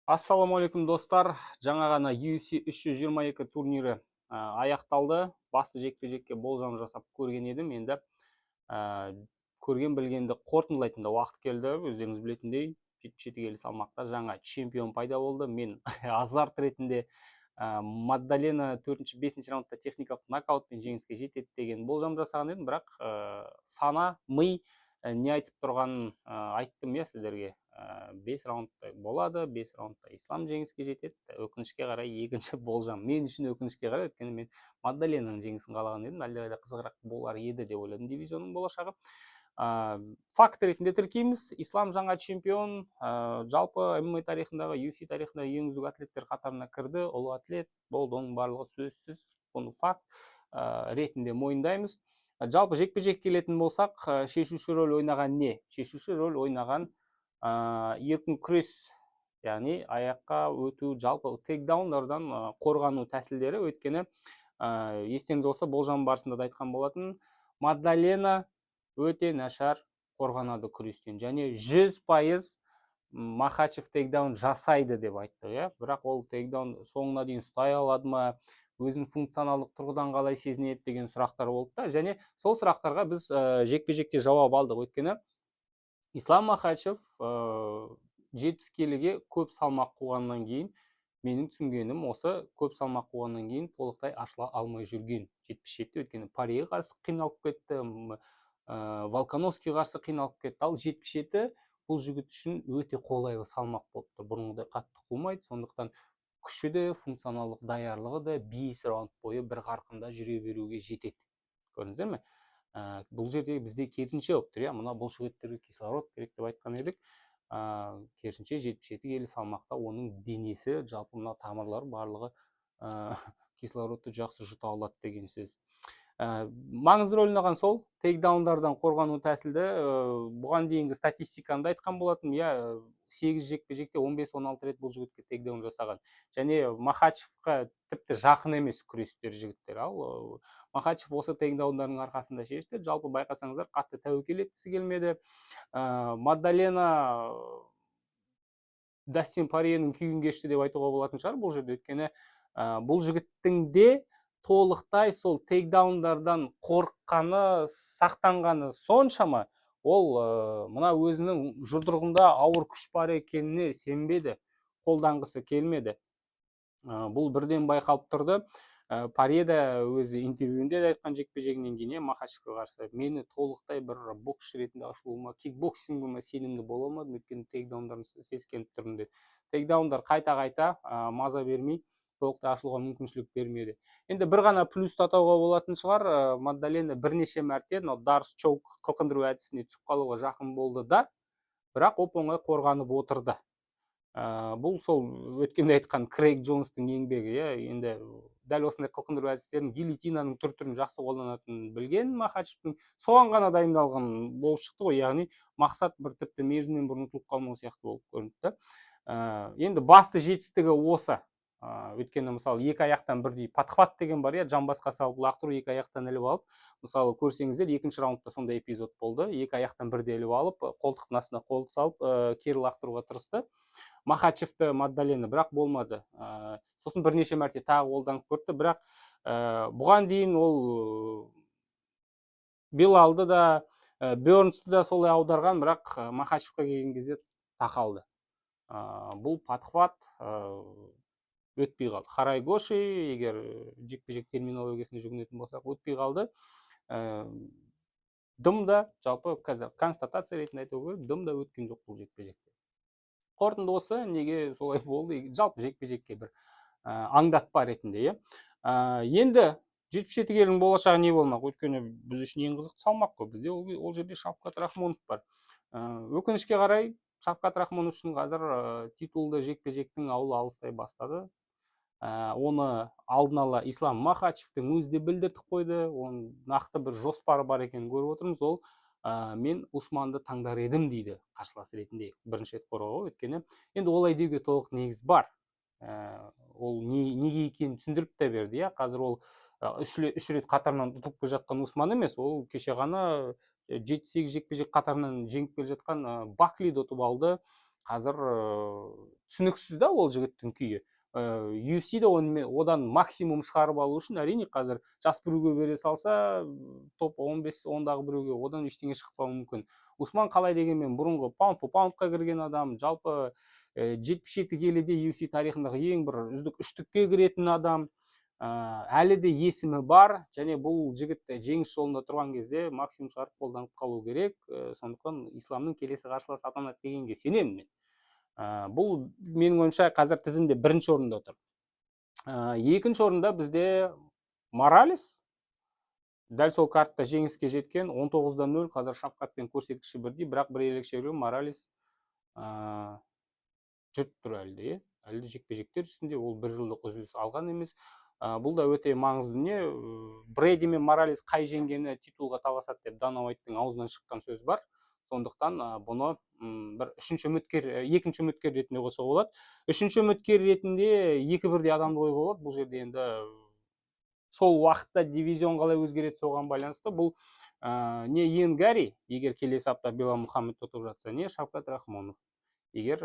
Ассалаумағалейкум, достар! Жаңа ғана UFC 322 турнирі аяқталды. Басты жекпе-жекке болжам жасап көрген едім. Енді көрген білгенді қорытындылайтын да уақыт келді. Өздеріңіз білетіндей, 77 келі салмақта жаңа чемпион пайда болды. Мен азарт ретінде Маддалена төртінші, бесінші раундта техникалық нокаутпен жеңіске жетеді деген болжам жасаған едім. Бірақ сана, ми не айтып тұрғанын айттым, иә, сіздерге. 5 раундта болады, 5 раундта Ислам жеңіске жетеді. Өкінішке қарай, екінші болжам мен үшін өкінішке қарай, өйткені мен Маддаленаның жеңісін қалаған едім, әлдеқайда қызығырақ болар еді деп ойладым дивизионның болашағы. Факт ретінде тіркейміз: Ислам жаңа чемпион. Жалпы ММА тарихындағы, UFC тарихындағы ең үздік атлеттер қатарына кірді, ұлы атлет болды, оның барлығы сөзсіз, бұны факт ретінде мойындаймыз. Жалпы жекпе жек келетін болсақ, шешуші рөл ойнаған не? Шешуші рөл ойнаған еркін күрес, яғни аяққа өту, жалпы тейкдаундардан қорғану тәсілдері. Өйткені естеріңізде болса, болжам барысында да айтқан болатын: Маддалена өте нашар қорғанады күрестен және 100% Махачев тейкдаун жасайды деп айттық, иә. Бірақ ол тейкдаун соңына дейін ұстай алады ма, өзін функционалдық тұрғыдан қалай сезінеді деген сұрақтар болды да. Және сол сұрақтарға біз жекпе жекте жауап алдық. Өйткені Ислам Махачев 70 келіге көп салмақ қуғаннан кейін, менің түсінгенім, осы көп салмақ қуғаннан кейін толықтай ашыла алмай жүрген 77-те. Өйткені Порьеге қарсы қиналып кетті, Волкановскиге қарсы қиналып кетті. Ал 77 бұл жігіт үшін өте қолайлы салмақ болып тұр, бұрынғыдай қатты қумайды. Сондықтан күші де, функционалдық даярлығы да 5 раунд бойы бір қарқында жүре беруге жетеді, көрдіңіздер ме? Бұл жерде бізде керісінше болып тұр, иә. Мына бұлшықеттерге кислород керек деп айтқан едік. Керісінше, 77 келі салмақта оның денесі, жалпы мына тамырлар барлығы кислородты жақсы жұта алады деген сөз. Маңызды рөл ойнаған сол тейкдаундардан қорғану тәсілді. Бұған дейінгі статистиканы да айтқан болатын, иә: 8 жекпе жекте 15-16 рет бұл жігітке тейкдаун жасаған және Махачевқа тіпті жақын емес күрестер жігіттер. Ал Махачев осы тейкдаундардың арқасында шешті. Жалпы байқасаңыздар, қатты тәуекел еткісі келмеді. Маддалена Дастин Порьенің күйін кешті деп айтуға болатын шығар бұл жерде. Өйткені бұл жігіттің де толықтай сол тейкдаундардан қорыққаны, сақтанғаны соншама, ол мына өзінің жұдырығында ауыр күш бар екеніне сенбеді, қолданғысы келмеді. Бұл бірден байқалып тұрды. Порье де өзі интервьюінде де айтқан жекпе жегінен кейін, иә, Махачевке қарсы: «Мені толықтай бір боксшы ретінде ашылуыма, кикбоксингіме сенімді бола алмадым, өйткені тейкдаундардан сескеніп тұрмын», – деді. Тейкдаундар қайта қайта маза бермей, толықтай ашылуға мүмкіншілік бермеді. Енді бір ғана плюсті атауға болатын шығар: Маддалена бірнеше мәрте мынау дарс чоук, қылқындыру әдісіне түсіп қалуға жақын болды да, бірақ оп оңай қорғанып отырды. Бұл сол өткенде айтқан Крейг Джонстың еңбегі, иә. Енді дәл осындай қылқындыру әдістерін, гильотинаның түр түрін жақсы қолданатынын білген Махачевтің, соған ғана дайындалған болып шықты ғой. Яғни мақсат бір тіпті мерзімнен бұрын ұтылып қалмау сияқты болып көрінді да. Енді басты жетістігі осы. Өйткені мысалы, екі аяқтан бірдей подхват деген бар, иә, жамбасқа салып лақтыру, екі аяқтан іліп алып. Мысалы, көрсеңіздер, екінші раундта сондай эпизод болды: екі аяқтан бірдей іліп алып, қолтықтың астына қолды салып, кері лақтыруға тырысты Махачевті Маддалена, бірақ болмады. Сосын бірнеше мәрте тағы қолданып көрді. Бірақ бұған дейін ол Билалды да, Бернсті да солай аударған, бірақ Махачевқа келген кезде тақалды. Бұл подхват өтпей қалды. Харай гоши, егер жекпе жек терминологиясына жүгінетін болсақ, өтпей қалды. Дым да, жалпы қазір констатация ретінде айту керек, дым да өткен жоқ бұл жекпе жекте. Қорытынды осы. Неге солай болды? Жалпы жекпе жекке бір аңдатпа ретінде, иә. Енді 77 келінің болашағы не болмақ? Өйткені біз үшін ең қызықты салмақ қой. Бізде ол жерде Шавкат Рахмонов бар. Өкінішке қарай, Шавкат Рахмонов үшін қазір титулды жекпе жектің ауылы алыстай бастады. Оны алдын ала Ислам Махачевтің өзі де білдіртіп қойды. Оның нақты бір жоспары бар екенін көріп отырмыз. Ол «Мен Усманды таңдар едім», – дейді қарсылас ретінде бірінші рет қорғауға. Өйткені енді олай деуге толық негіз бар. Ол неге екенін түсіндіріп те берді, иә. Қазір ол үш рет қатарынан ұтылып келе жатқан Усман емес, ол кеше ғана 7-8 жекпе жек қатарынан жеңіп келе жатқан Баклиді ұтып алды. Қазір түсініксіз да ол жігіттің күйі. UFC-де онымен одан максимум шығарып алу үшін, әрине, қазір жас біреуге бере салса, топ 15 ондағы біреуге, одан ештеңе шықпауы мүмкін. Усман қалай дегенмен бұрынғы pound for pound қа кірген адам, жалпы 77 келіде UFC тарихындағы ең бір үздік үштікке кіретін адам, әлі де есімі бар. Және бұл жігіт жеңіс жолында тұрған кезде максимум шығарып, қолданып қалу керек. Сондықтан Исламның келесі қарсыласы атанады дегенге сенемін мен. Бұл менің ойымша, қазір тізімде бірінші орында тұр. Екінші орында бізде Моралес, дәл сол картта жеңіске жеткен, 19-да 0. Қазір Шавкатпен көрсеткіші бірдей, бірақ бір ерекшелігі: Моралес жүріп тұр әлі де, иә, әлі де жекпе жектер үстінде, ол бір жылдық үзіліс алған емес. Бұл да өте маңызды дүние. Брэди мен Моралес қай жеңгені титулға таласады деп Дана Уайттың аузынан шыққан сөз бар. Сондықтан бұны бір үшінші үміткер, екінші үміткер ретінде қосуға болады. Үшінші үміткер ретінде екі бірдей адамды қоюға болады бұл жерде. Енді сол уақытта дивизион қалай өзгереді, соған байланысты. Бұл не Иэн Гарри, егер келесі апта Белал Мұхаммед ұтып жатса, не Шавкат Рахмонов, егер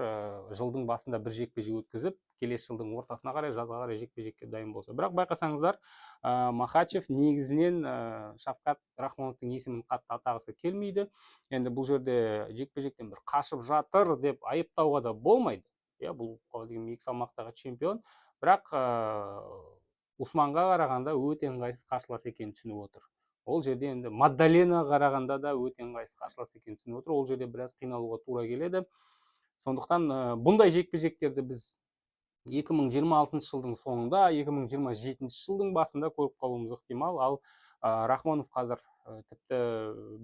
жылдың басында бір жекпе жек өткізіп, келесі жылдың ортасына қарай, жазға қарай жекпе жекке дайын болса. Бірақ байқасаңыздар, Махачев негізінен Шавкат Рахмоновтың есімін қатты атағысы келмейді. Енді бұл жерде жекпе жектен бір қашып жатыр деп айыптауға да болмайды, иә, бұл қалай дегенмен екі салмақтағы чемпион. Бірақ Усманға қарағанда өте ыңғайсыз қарсылас екенін түсініп отыр ол жерде. Енді Маддаленаға қарағанда да өте ыңғайсыз қарсылас екенін түсініп отыр, ол жерде біраз қиналуға тура келеді. Сондықтан бұндай жекпе жектерді біз 2026 жылдың соңында, 2027 жылдың басында көріп қалуымыз ықтимал. Ал Рахмонов қазір тіпті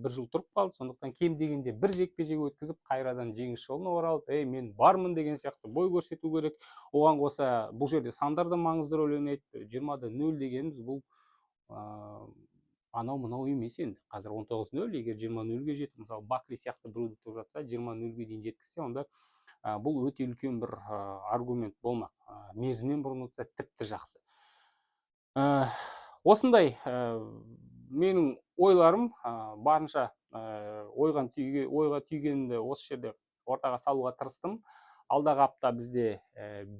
бір жыл тұрып қалды. Сондықтан кем дегенде бір жекпе жек өткізіп, қайрадан жеңіс жолына оралып, ей, мен бармын деген сияқты бой көрсету керек. Оған қоса бұл жерде сандар да маңызды рөл ойнайды. 20-0 дегеніміз бұл анау мынау емес. Енді қазір 19-0, егер 20-0-ге жетіп, мысалы, Бакли сияқты біреуді ұтып жатса, 20-0-ге дейін жеткізсе, онда бұл өте үлкен бір аргумент болмақ. Мерзімнен бұрын ұтса, тіпті жақсы. Осындай менің ойларым. Барынша ойға түйгенді осы жерде ортаға салуға тырыстым. Алдағы апта бізде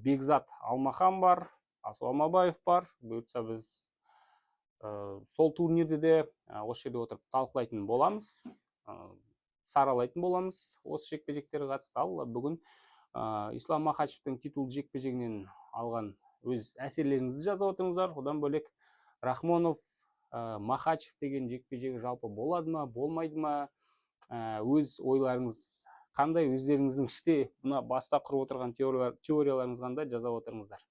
Бекзат Алмахан бар, Асу Алмабаев бар. Бұйыртса, біз сол турнирді де осы жерде отырып талқылайтын боламыз, саралайтын боламыз осы жекпе жектерге қатысты. Ал бүгін Ислам Махачевтің титулды жекпе жегінен алған өз әсерлеріңізді жазып отырыңыздар. Одан бөлек Рахмонов, Махачев деген жекпе жегі жалпы болады ма, болмайды ма, өз ойларыңыз қандай, өздеріңіздің іште мына баста құрып отырған теорияларыңыз қандай, жаза отырыңыздар.